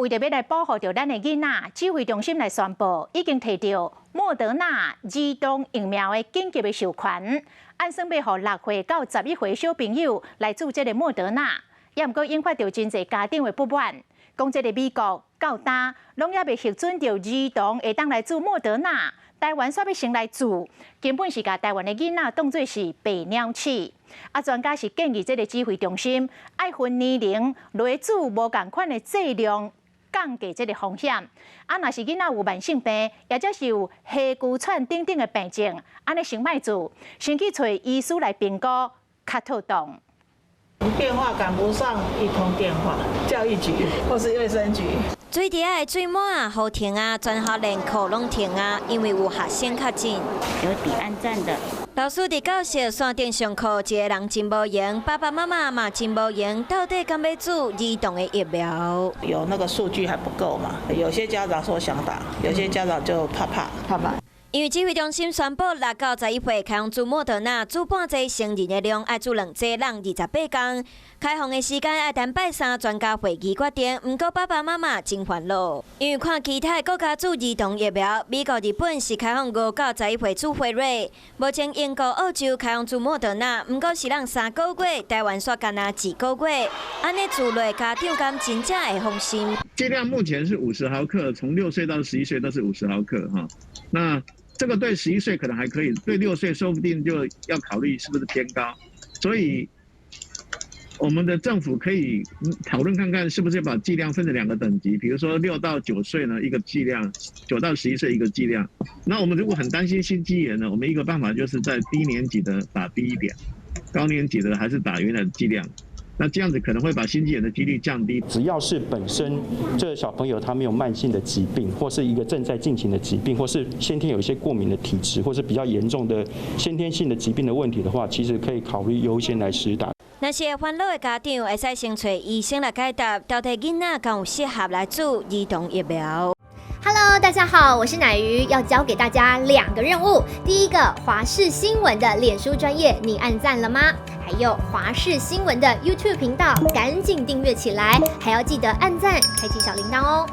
為著欲來保護著咱的囡仔，指揮中心來宣布，已經提著莫德納兒童疫苗的緊急的授權，按算欲予6歲到11歲小朋友來注這个莫德納，也毋過引發著真濟家長的不滿，講這个美國到今攏猶未核准著兒童會當來注莫德納，台灣煞欲先來注，根本是共台灣的囡仔當做是白鳥鼠。啊，專家是建議這个指揮中心愛分年齡來注無仝款的劑量，降低這个風險。啊，若是囡仔有慢性病，或者是有氣拘喘等等的病症，按呢先莫注，先去揣醫師來評估，較妥當。電話趕不上一通電話，教育局或是衛生局。水池仔的水滿啊，雨停啊，全校連課攏停啊，因為有學生確診。有抵按讚的。老師佇教室山頂上課，一个人真無閒，爸爸媽媽嘛真無閒，到底敢欲注兒童的疫苗？有那個數據還不夠嘛？有些家長說想打，有些家長就怕怕怕怕。因為指揮中心宣布，6到11歲開放注莫德納，注半劑成人的量愛注兩劑，人28天。開放的時間愛等拜三專家會議決定。毋過爸爸媽媽真煩惱，因為看其他國家注兒童疫苗，美國、日本是開放5到11歲注輝瑞，目前英國、澳洲開放注莫德納，毋過是人3個月，台灣煞干焦一個月，按呢注落家長敢真正會放心？劑量目前是50毫克，從6歲到11歲都是五十毫克哈。那這個對十一歲可能還可以，對6歲說不定就要考慮是不是偏高，所以我們的政府可以討論看看，是不是把劑量分成兩個等級，比如說6到9歲呢一個劑量，9到11歲一個劑量。那我們如果很擔心心肌炎呢，我們一個辦法就是在低年級的打低一點，高年級的還是打原來的劑量。那這樣子可能會把心肌炎的幾率降低。只要是本身這個小朋友他沒有慢性的疾病，或是一個正在進行的疾病，或是先天有一些過敏的體質，或是比較嚴重的先天性的疾病的問題的話，其實可以考慮優先來施打。若是會煩惱的家長，會使先揣醫生來解答，到底囡仔敢有適合來注兒童疫苗。 Hello，大家好，我是乃瑜，要交給大家兩個任務。第一個，華視新聞的臉書專頁，你按讚了嗎？還有華視新聞的 YouTube 頻道，趕緊訂閱起來，還要記得按讚，開啟小鈴鐺哦。